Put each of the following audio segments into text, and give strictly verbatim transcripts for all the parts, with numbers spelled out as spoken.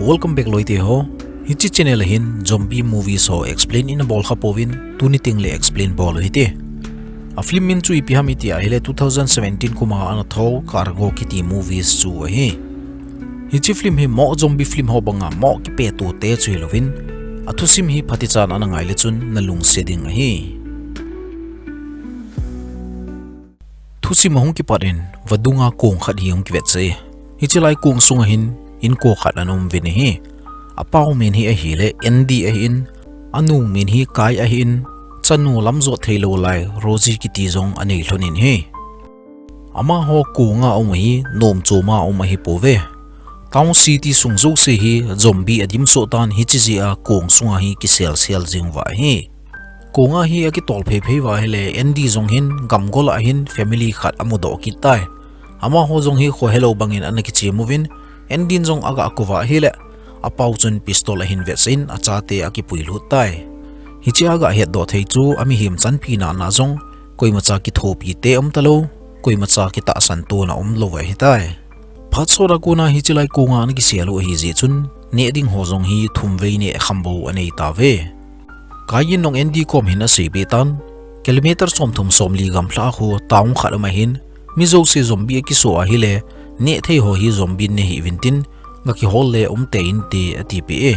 Welcome back loite ho. Hiche channel a hin zombie movies ho explain ina bol kha pouvin, tuni tengle explain bol u hite. A film min chu ipi ham iti ahile two thousand seventeen kum a ana thou Cargo kiti movies chu ahi. Hiche film hi moh zombie film ho banga moh kipeto te chu hilouvin, a thusim hi phatichan ana ngai le chun na lungset ding ahi. Thusim a hung kipat in, vadunga kong khat hi hung kivetsah e. Hiche lai kong sunga hin inko khat ana um uvin ahi. Apau min hi ahile Andy ahin, anu min hi Kai ahin, chanu lamjot theilou lai Rosie kiti jong anei lhon in ahi. Amaho konga um hi nom choma um ahipouve. Town city sung jouse hi zombie adim soh tan, hiche jeh a kong sunga hi kiselsel jing uva ahi. Konga hi akitol pheiphei uva ahile, Andy jong hin gamgol a hin family khat amudoh kit tai. Amaho jong hi khohelou bangin ana kichem uvin, Andy in jong aga kou uva ahile, apau chun pistol ahin vetsah in achate akipui lhut tai. Hiche aga hetdoh thei chu amihem chanpi nana jong, koimacha kithopi te um talou, koimacha kitahsan tona umlou ahitai. Phat sot a kona hiche lai konga ana kisel u ahijeh chun, neh ding ho jong hi thumvei neh kham bou anei tauve. Kai in jong Andy kom hin aseipeh tan, kilometer somthum somli gamlha a khu town khat um ahin, mi jouse zombie akisoh ahile, neh thei ho hi zombie in nehih uvin tin, gakihol le umtei inte atipeh e.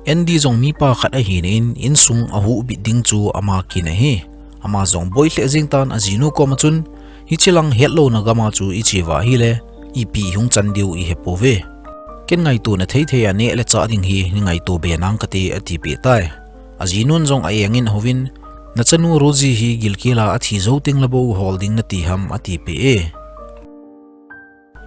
Andy jong mipa khat ahina in, insung ahuhbit ding chu ama kin ahi. Ama jong boi lheh jeng tan ajinu koma chun, hiche lang hetlouna gama chu iche uva ahile, ipi hung chan diu ihepouve. Ken ngaitona theithei a neh le chah ding hi nei ngaito be nang kate atipeh tai. Ajinun jong a-engin ahouvin, nachanu Rosie hi gilkel a athi jou tengle bou hol ding nati ham atipeh e.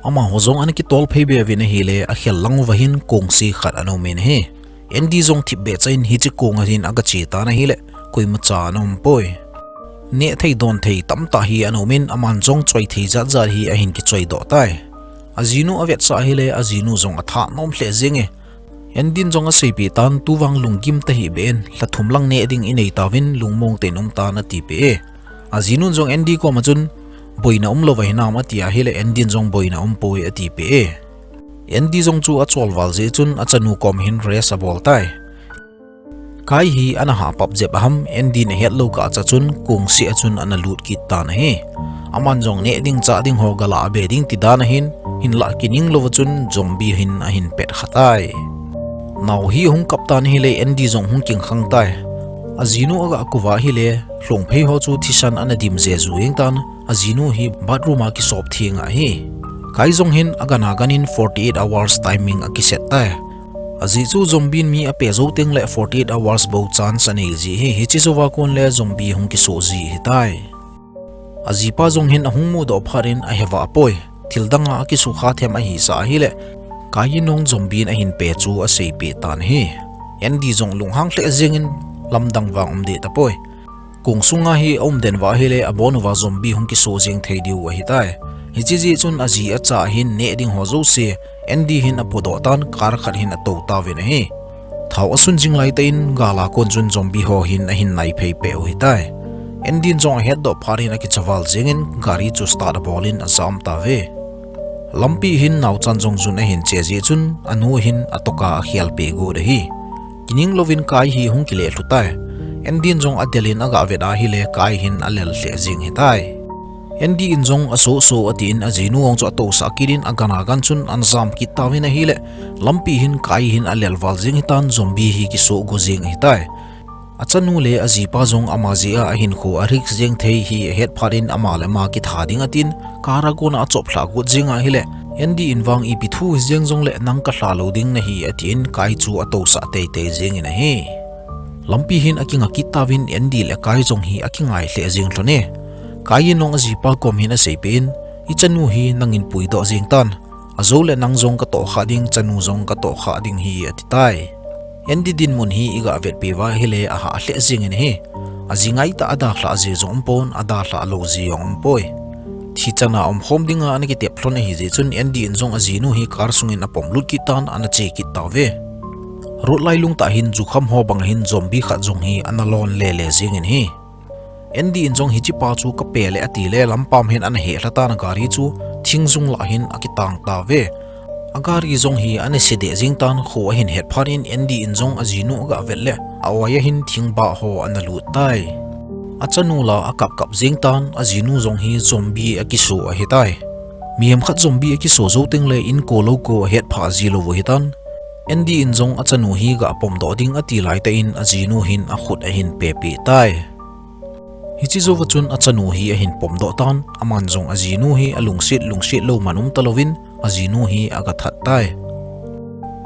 Amaho jong ana kitol phei be uvin ahile, akhel lang uva hin kongse khat ana um in ahi. Andy jong thipbeh chah in hiche konga hin agache tan ahile, koimacha ana umpoi. Neh thei don thei tamtah hi ana um in, aman jong choi thei jatjat hi ahin kichoidoh tai. Ajinu avetsah ahile, ajinu jong atha nom lheh jeng e. Andy in jong aseipeh tan, tuvang lunggim tahih beh in, lha thum lang neh ding inei tauvin, lungmong tah in um tan atipeh e. Ajinun jong Andy koma chun, boina umlou ahinam ati ahile, Andy in jong boina umpoi atipeh e. Andy jong chu acholval jeh chun achanu kom hin rest abol tai. Kai hi ana hahpap jep aham, Andy in ahetlou kah cha chun kongse a chun ana lut kit tan ahi. Aman jong neh ding chah ding ho galah be ding tidan ahin, hinlah kining louva chun zombie hin ahin pet kha tai. Nao hi ahung kap tan ahile, Andy jong hung kingkhang tai. Ajinu aga kou uva ahile, lhongphei ho chu thisan ana dim jeju jeng tan, ajinu hi bathroom a kisop theng ahi. Kai jong hin agana gan in forty-eight hours timing akiset tai. Ajeh chu zombie in mi ape jou tengle forty-eight hours bou chance anei ji ahi, hiche jouva kon le zombie hung kisoh ji ahitai. Ajipa jong hin ahung mudoh phat in ahevah poi. Thil danga akisukha them ahisah ahile, Kai in jong zombie in ahin pe chu aseipeh tan ahi. Andy jong lunghang lheh jeng in, lamdang vang um deh tapoi. Kong sunga hi aum den uva ahile, abon uva zombie hung kisoh jeng thei diu ahitai. Hiche jeh chun aji acha hin neh ding ho jouse, Andy hin apodoh tan, car khat hin atou tauvin ahi. Thao asun jing laitah in, gal a kon chun zombie ho hin ahin naiphei peh u ahitai. Andy in jong ahetdoh phat in akichaval jeng in, gari chu start abol in ajam tauve. Lampi hin naochan jong jun ahin che jeh chun, anu hin atoka akhel peh got ahi. Kining louvin Kai hi hung kile lhu tai. Andy in jong adel in aga vet ahile, Kai hin alel lheh jeng ahitai. Andy in jong asoh soh atin, ajinu jong chu atousah kit in, agana gan chun ana jam kit tauvin ahile, lampi hin Kai hin alel val jeng ahitan, zombie hi kisoh go jeng ahitai. Achanu le ajipa jong ama jeh a ahinkho arisk jeng thei hi ahet phat in, ama le ama kitha ding atin, car a kona achop lhah got jeng ahile, Andy in vang ipi thu hijeng jongle nang kalha lou ding nahi atin, Kai chu atousah teitei jeng in ahi. Lampi hin akinga kit tauvin, Andy le Kai jong hi akingai lheh jeng lhon e. Kai in jong ajipa kom hin aseipeh in, ichanu hi nangin puidoh jeng tan. Ajou le nang jong katohkhah ding, chanu jong katohkhah ding hi atitai. Andy dinmun hi iga vetpeh uva ahile ahah lheh jeng in ahi. Aji ngaitah a adalhah ji jong umpon, adalhah lou ji jong umpoi. Thi chana umkhom dinga ana kitep lhon ahijeh chun Andy in jong ajinu hi car sungin apom lut kit tan ana che kit tauve. Road lailung tah hin jukham ho banga hin zombie khat jong hi ana lon lele jeng in ahi. Andy in jong hichepa chu kape le atile lampam hin ana hehlha tan, gari chu thingjung lah hin akitang tauve. Agari jong hi ana se deh jeng tan, kho ahin het phat in Andy in jong ajinu aga vet le, a-oi a hin thingbah ho ana lut tai. Achanu la akap kap jeng tan, ajinu jong hi zombie akiso ahitai. Mihem khat zombie akiso jou teng le inko louko ahet pha ji lou u ahitan. Andy in jong achanu hi ga pom doh ding ati laitah in ajinu hin akhut ahin pehpeh tai. Hiche jouva chun achanu hi ahin pom doh tan, aman jong ajinu hi alungset lungset lou man um talouvin, ajinu hi aga that tai.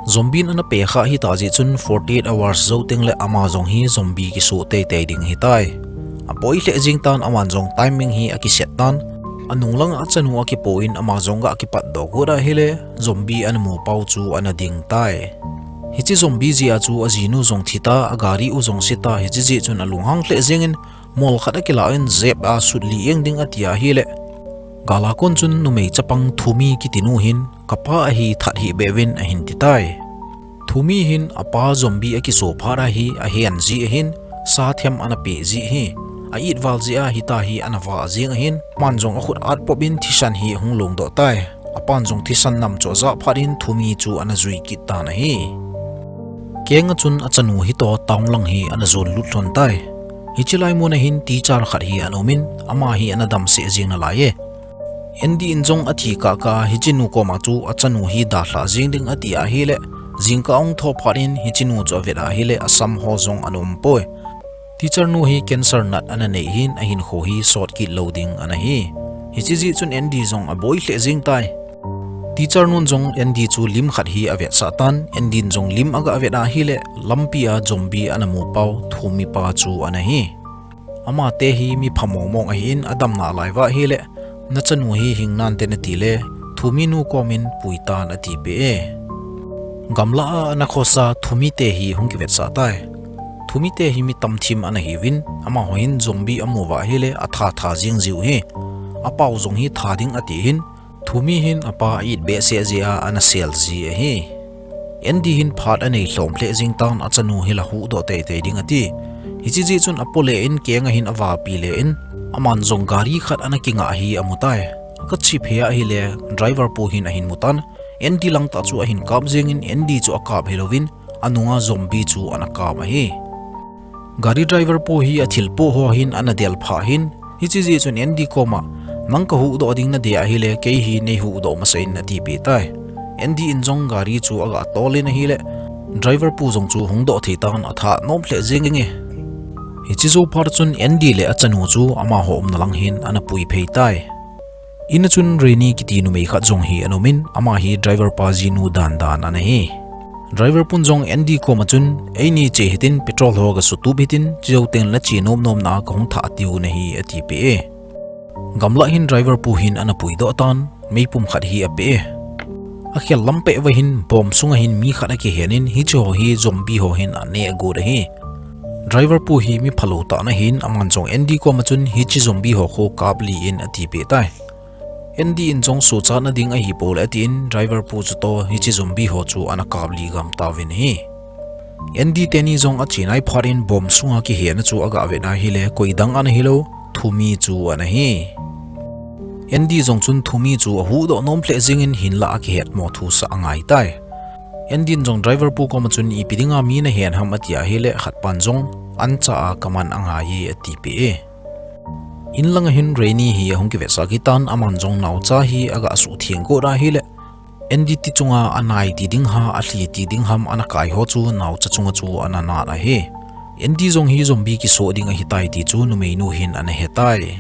Zombie in ana pehkhah hita jeh chun forty-eight hours jou teng le ama jong hi zombie kiso teitei ding ahitai. Aboi lheh jeng tan, aman jong timing hi akiset tan. Anung langa achanu akipo in ama jong ga kipat doh got ahile, zombie ana mu pau chu ana ding tai. Hiche zombie jeh a chu ajinu jong thi ta, agari u jong se ta, hiche jeh chun alunghang lheh jeng in, mol khat akilah in jep a sut lih jeng ding ati ahile, gal a kon chun numei chapang Thumi kiti nu hin, kapa ahi that hih beh uvin ahin ti tai. Thumi hin apa zombie akiso phat a hi ahen ji ahin, sa them ana peh ji ahi. A-it val jeh a hita hi ana vah jeng ahin, aman jong akhut at pop in thisan hi ahung long doh tai. Apan jong thisan nam chu ajah phat in Thumi chu ana jui kit tan ahi. Keng a chun achanu hi toh town lang hi ana jon lut lhon tai. Hiche lai mun a hin teacher khat hi ana um in, ama hi ana damsel jeng nalai e. Andy in jong athi kah kah a hiche nu koma chu achanu hi dalhah jeng ding ati ahile, jingkah ahung thou phat in hiche nu chu avet ahile, asam ho jong ana um poi. Teacher nu hi cancer nat ana nei hin, ahinkho hi sot kit lou ding ana hi. Hiche jeh chun Andy jong aboi lheh jeng tai. Teacher nun jong Andy chu lim khat hi avetsah tan, Andy in jong lim aga vet ahile, lampi a zombie ana mu pau Thumi pa chu ana hi. Amate hi mi pha mong mong ahin, adam nalai uva ahile, nachanu hi hing nante nati le, Thumi nu kom in pui tan ati peh e. Gamlah a ana khosa Thumi te hi hung kivetsah tai. Thumi te hi mi tamthim ana hiuvin, amaho hin zombie amu uva ahile, atha tha jeng jiu hi. Apau jong hi tha ding ati hin, Thumi hin apa a-it behseh jeh a ana sel ji ahi. Andy hin phat anei lhom lheh jeng tan, achanu hi la huhdoh teitei ding ati. Hiche jeh chun apo le in keng a hin avapi le in, aman jong gari khat ana kingah hi amu tai. Aga chep hei ahile, driver pu hin ahin mu tan, Andy lang tah chu ahin kap jeng in, Andy chu akap hilouvin, anunga zombie chu ana kap ahi. Gari driver pu hi athilpoh ho hin ana del phah hin, hiche jeh chun Andy koma, nang ka huhdoh ding nadei ahile, kei hi nei huhdoh masa in ati peh tai. Andy in jong gari chu aga tol in ahile, driver pu jong chu hung doh thei tan, atha nom lheh jeng e. Hiche jou phat chun Andy le achanu chu amaho umna lang hin ana pui phei tai. In a chun Renny kiti numei khat jong hi ana um in, ama hi driver pa jinu dan dan ana hi. Driver pun jong Andy koma chun, eini che hitin petrol ho gasutup hitin, chujou teng le nache nom nom na a kahung thah tiu nahi ati peh e. Gamlah hin driver pu hin ana puidoh tan, meipum khat hi apeh e. Akhel lam peh uva hin, bom sunga hin mi khat akihen in, hiche ho hi zombie ho hin aneh got ahi. Driver pu hi mi phalou tah ana hin, aman jong Andy koma chun, hiche zombie ho khu kap lih in ati peh tai. Andy in jong sochatna ding ahipoi le atin, driver pu chu toh hiche zombie ho chu ana kap lih gam tauvin ahi. Andy teni jong achenai phat in bom sunga kihenna chu aga vet ahile, koidang ana hilou, Thumi chu ana hi. Andy jong chun Thumi chu ahuhdoh nom lheh jeng in hinlah akihet mo thusah angai tai. Andy in jong driver pu koma chun ipi dinga mi nahen ham ati ahile, khat pan jong ancha a kaman angai e ati peh e. In langa hin Renny hi ahung kivetsah kit tan, aman jong naocha hi aga suhtheng got ahile, Andy ti chunga anai ti ding ham, alhi ti ding ham, ana kai ho chu naocha chunga chu ana nat ahi. Andy jong hi zombie kiso ding ahitai ti chu numeinu hin ana hetai.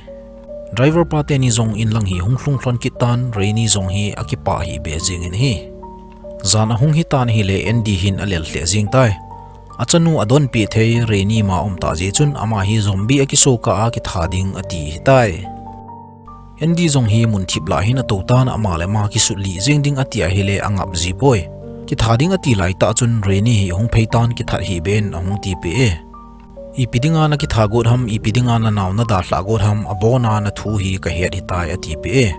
Driver pa teni jong in lang hi hung lhung lhon kit tan, Renny jong hi akipah hih beh jeng in ahi. Jan ahung hitan ahile Andy hin alel lheh jeng tai. Achanu adonpi thei Renny ma um tah jeh chun ama hi zombie akiso kah a kitha ding ati hitai. Andy jong hi mun thip lah hin atou tan, ama le ama kisut lih jeng ding ati ahile angap jipoi. Kitha ding ati laitah chun Renny hi ahung phei tan, kithat hih beh in ahung tipeh e. Ipi dinga nakitha got ham, ipi dinga nanao nadalhah got ham, abona nathu hi kahet hitai atipeh e.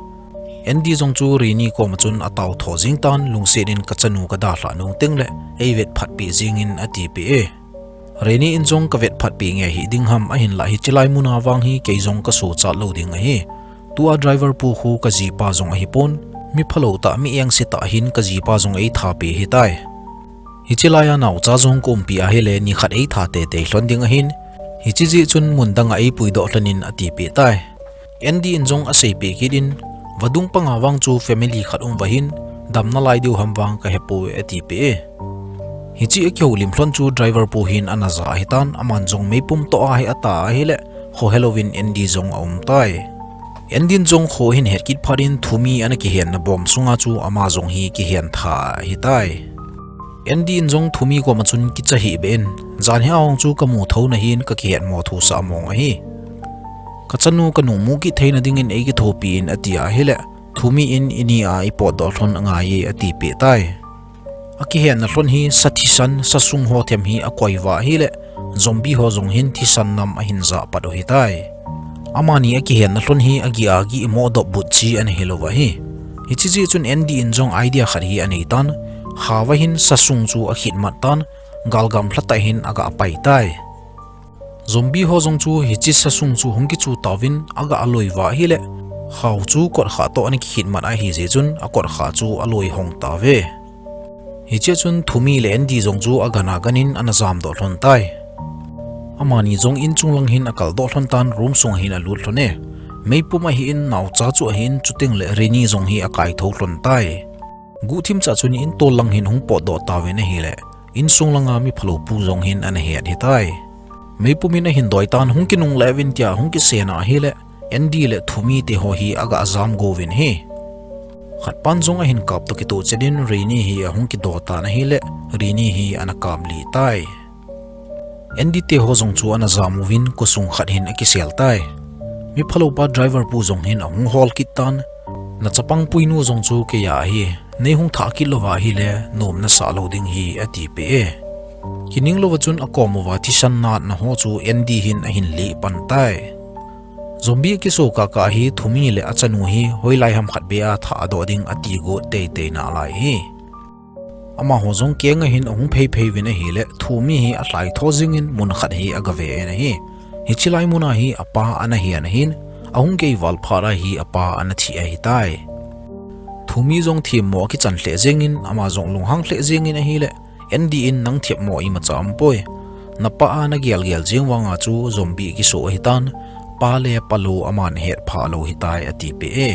Andy jong chu Renny koma chun atao tho jeng tan, lungset in kachanu kadalhah nung teng le eivet phatpeh jeng in atipeh e. Renny in jong kavet phatpeh nge hih ding ham, ahinlah hiche lai muna vang hi kei jong kasochat lou ding ahi. Tua driver pu khu kajipa jong ahipon, Mi phalou tah, mi engse tah hin kajipa jong eitha peh ahitai. Hiche laiya naocha jong kaumpi ahile nikhat eitha teitei lhon ding ahin, hiche jeh chun mun danga eipuidoh lhonin, atipeh tai. Andy in jong aseipeh kit in, vadung panga vang chu family khat um vahin, damna lai diu ham vang kahepoi, atipeh e. Hiche akihoulim lhon chu driver pu hin ana ja ahitan, aman jong meipum toh a hi ata ahile, khohelouvin Andy jong aumtai. Andy in jong kho ahin het kit phat in, thumi ana kihenna bom sunga chu ama jong hi kihen tha ahitai. Andy in jong thumi koma chun kicha hihbeh in, jan hi ahung chu kamu thou nahin, kakihetmo thusah mong ahi. Kachanu kanung mu kit theina dingin eikithopi in, ati ahile, thumi in, ini a ipotdoh lhon angaiye, atipeh tai. Akihenna lhon hi sa thisan, sa sung ho them hi akoi uva ahile, zombie ho jong hin thisan nam ahin jah pat u ahitai. Amani akihenna lhon hi agih agih imoh dop but chi ana hilouva ahi. Hiche jeh chun Andy in jong idea khat hi aneitan, khao va hin sa sung chu akhitmat tan, galgam lhatah hin agah paitai. Zombie ho jong chu hiche sa sung chu hung kichu tauvin, agah loi uva ahile, khao chu kotkha toh ana kikhitmat ahi jeh chun akotkha chu aloi hong tauve. Hichea chun thumi le Andy jong chu agana ganin ana jamdoh lhon tai. Amani jong inchung lang hin akaldoh lhon tan, room sunga hin alut lhon e. Meipum ahin, naocha chu ahin, chutengle Rini jong hi akaithou lhon tai. Guhthim cha chun intol lang hin hung potdoh tauvin ahile, insung langa mi phalou pu jong hin ana het ahitai. Meipum in ahin doitan, hung kinungle uvin tia hung kisena ahile, Andy le thumi teho hi agah jam gouvin ahi. Khatpan jong ahin kaptoh kitoh chet in Rini hi ahung kidoh tan ahile, Rini hi ana kaplih tai. Andy teho jong chu ana jam uvin khosung khat hin akisel tai. Mi phaloupa driver pu jong hin ahung hol kit tan, nachapang puinu jong chu keiya ahi, neihung thah kit louva ahile, nom nasah lou ding ahi, atipeh e. Kining louva chun akom uva thisan natna ho chu Andy hin ahin lih pan tai. Zombie akiso kahkah hi thumi le achanu hi hoilai ham khat beh a thahdoh ding ati got teitei nalai ahi. Amaho jong kenga hin ahung pheiphei uvin ahile, thumi hi alhaitho jengin mun khat hi agave in ahi. Hiche lai muna hi apa ana hinan ahin, ahung geival phat a hi apa ana thi ahitai. Thumi jong themmo akichan lheh jengin, ama jong lunghang lheh jengin ahile, Andy in nang themmo imacha aumpoi. Napa a nagelgel jeng vanga chu zombie akiso ahitan, pa le palou aman hetphah lou ahitai, atipeh e.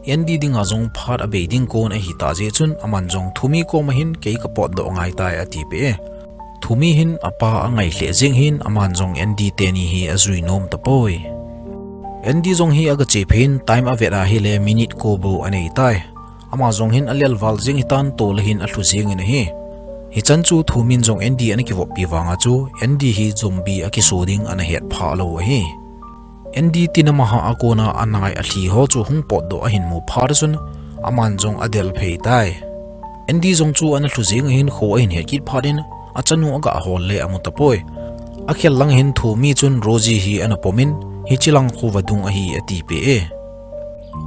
Andy dinga jong phat abei ding kon ahitah jeh chun, aman jong thumi koma hin kei kapotdoh angaitai, atipeh e. Thumi hin apa angai lheh jeng hin, aman jong Andy teni hi ajui nom tapoi. Andy jong hi agache phei in time avet ahile minute ko bou aneitai. Ama jong hin alelval jeng ahitan, tol a hin alhu jengin ahi. Hichan chu thumin jong Andy ana kivoppi vanga chu Andy hi zombie akiso ding ana hetphah lou ahi. Andy tinam a ha a kona anai alhi ho chu hung potdoh ahin mu phat chun, aman jong adel phei tai. Andy jong chu ana lhu jeng ahin, kho ahin het kit phat in, achanu agah hol le amu tapoi. Akhel lang hin thumi chun Rosie hi ana pomin, hiche lang khu vadung ahi atipeh e.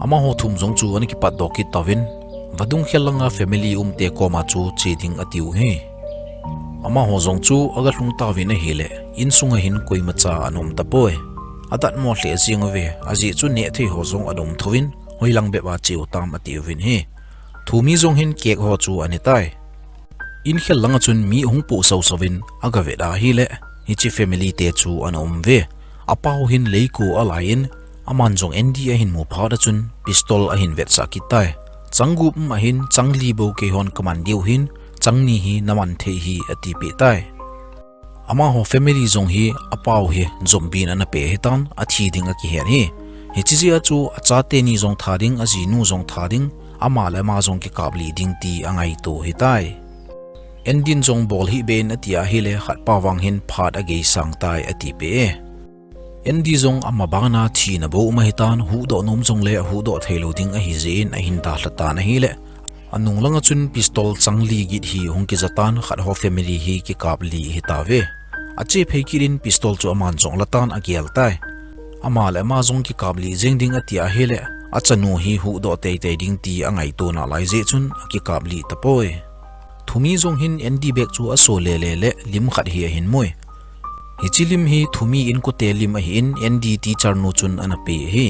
Amaho thum jong chu ana kipatdoh kit tauvin, vadung khel langa family umte koma chu che ding atiu ahi. Amaho jong chu agalhung tauvin ahile, insunga hin koimacha ana um tapoi. Adatmo lheh jeng uve, ajeh chu nehthei ho jong ana um thouvin, hoilang bep a cheu tam atiuvin ahi. Thumi jong hin cake ho chu anetai. Inkhel langa chun mi ahung poh sausau vin agavet ahile, hiche family te chu ana um uve. Apau hin leiko alaiyin, aman jong Andy ahin mu phat a chun pistol ahin vetsah kit tai. Chang gup um ahin, chang li bou keihon kaman diu ahin, chang ni hi naman thei ahi atipeh tai. Amaho family jong hi apau hi zombie in ana pe ahitan, athi ding akihen ahi. Hiche jeh a chu achate ni jong tha ding, ajinu jong tha ding, ama le ama jong kikaplih ding ti angaito ahitai. Andy in jong bol hih beh in ati ahile, khatpa vang hin phat ageisang tai atipeh e. Andy jong ama bana thina bou um ahitan, huhdoh nom jongle ahuhdoh theilou ding ahi jeh in ahin dalha tan ahile, anung langa chun pistol chang li git hi hung kija tan, khat ho family hi kikaplih ahitauve. Ache phei kit in pistol chu aman jong ala tan agel tai. Ama le ama jong kikaplih jeng ding ati ahile, achanu hi huhdoh teitei ding ti angaito nalai jeh chun akikaplih tapoi. Thumi jong hin Andy bag chu aso lele le lim khat hi ahin mui. Hiche lim hi thumi inkote lim ahin, Andy teacher nu chun ana pe ahi.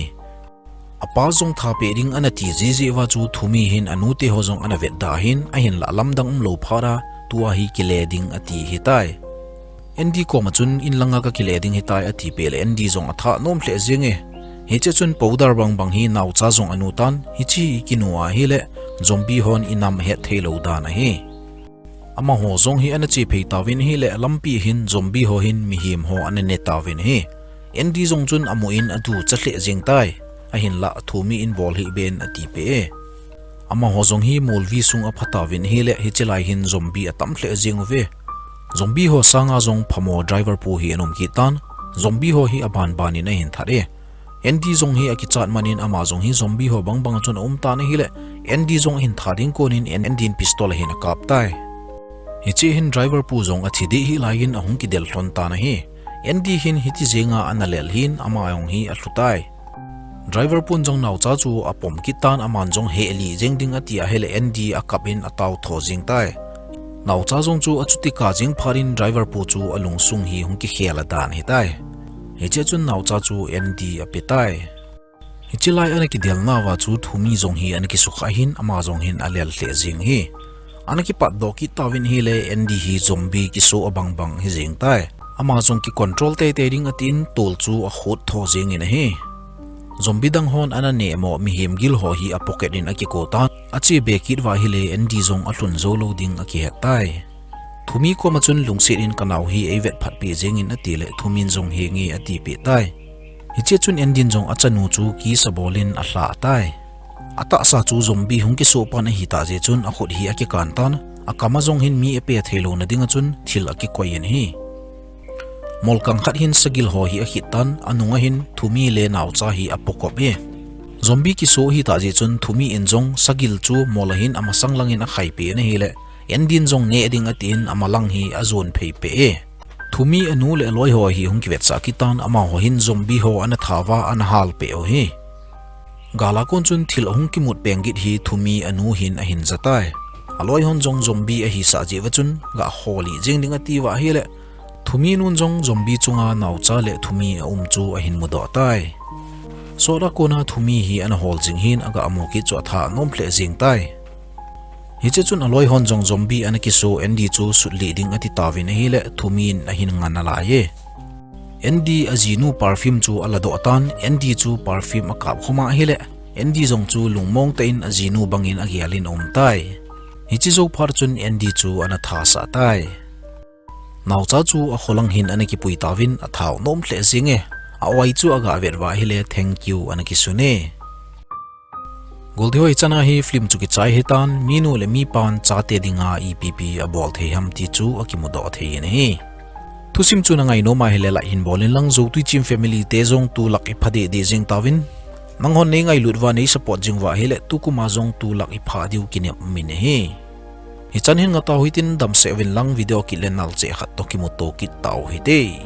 Apa jong thapeh ding ana ti jiji uva chu Thumi hin anute ho jong ana vetda hin, ahinlah lamdang umlou phat a, tua hi kile ding ati hitai. Andy koma chun, in langa kakile ding hitai ati peh le Andy jong atha nom lheh jenge. Hiche chun powder bangbang hi naocha jong anu tan, hiche hi kinu ahile zombie hon inam het theilou dan ahi. Amaho jong hi ana che phei tauvin ahile, lampi hin zombie ho hin mihem ho ana ne tauvin ahi. Andy jong chun amu in adu cha lheh jeng tai. Ahinlah Thumi in bol hih ben ati peh e. Amaho jong hi molvi sung apha tauvin ahile, hiche lai hin zombie atam lheh jeng uve. Zombie ho sanga jong phamo driver pu hi ana um kit tan, zombie ho hi abanban in ahin that e. Andy jong hi akichat man in ama jong hi zombie ho bangbang a chun aum tan ahile, Andy jong ahin that ding kon in Andy in pistol ahin akap tai. Hiche hin driver pu jong athi deh hih lai in ahung kidel lhon tan ahi. Andy hin hiti jenga ana lel hin ama jong hi alhu tai. Driver pun jong naocha chu apom kit tan, aman jong heh lih jeng ding ati ahile Andy akap in atao tho jeng tai. Naocha jong chu achuti kah jeng phat in driver pu chu alungsung hi hung kikhel a dan ahitai. Hiche chun naocha chu Andy ape tai. Hiche lai ana kidelna uva chu Thumi jong hi ana kisukha hin ama jong hin alel lheh jeng ahi. Ana kipatdoh kit tauvin ahile Andy hi zombie kiso abangbang ahi jeng tai. Ama jong kicontrol teitei ding atin tol chu akhut tho jeng in ahi. Zombie dang hon ana nehmo mihem gil ho hi apocket in akiko tan, ache be kit uva ahile Andy jong alhun jou lou ding akihet tai. Thumi koma chun lungset in kanao hi eivet phat peh jeng in ati le Thumin jong henge ati peh tai. Hiche chun Andy in jong achanu chu kiss abol in alha tai. Atahsa chu zombie hung kiso pan ahitah jeh chun akhut hi akikan tan, akam a jong hin mi ape theilouna dinga chun thil akikoi in ahi. Molkang khat hin sagil ho hi akhit tan, anunga hin Thumi le naocha hi apokop e. Zombie kiso ahitah jeh chun Thumi in jong sagil chu mol a hin amasang lang in akhai peh in ahile, Andy in jong neh ding atin amalang hi ajon phei peh e. Thumi anu le aloi ho hi hung kivetsah kit tan, amaho hin zombie ho ana that uva ana hal peh u ahi. Gal a kon chun thil ahung kimut peng git hi Thumi anu hin ahin ja tai. Aloi hon jong zombie ahisah jeh uva chun gah kholih jeng ding ati uva ahile, Thumi nun jong zombie chunga naocha le Thumi aum chu ahin mudoh tai. Sot a kona Thumi hi ana hol jing hin agah mu kit chu atha nom lheh jeng tai. Hiche chun aloi hon jong zombie ana kiso Andy chu sutlih ding ati tauvin ahile Thumin ahin ngan alai e. Andy ajinu perfume chu aladoh tan, Andy chu perfume akap khum a ahile Andy jong chu lungmong tah in ajinu bangin agel in aum tai. Hiche jou phat chun Andy chu ana thasah tai. Naocha chu akholang hin ana kipui tauvin athao nom lheh jeng e. A-oi chu agah vet uva ahile thank you ana kisun e. Goldi ho, hichan a hi film chu kichai hitan, minu le mipan chate dinga ipi ipi abol thei ham ti chu akimudoh thei in ahi. Thusim chu nangai nom ahile like hin bol in lang, Zotui Chim family te jong tulak ipha deh deh jeng tauvin. Nanghon neingailut uva neisupport jing uva ahile tukum a jong tulak ipha diu kinem um in ahi. Hichan hin ngatau hitin, damsel uvin lang, video kit le nal cheh khat toh kimuto kit tau hite.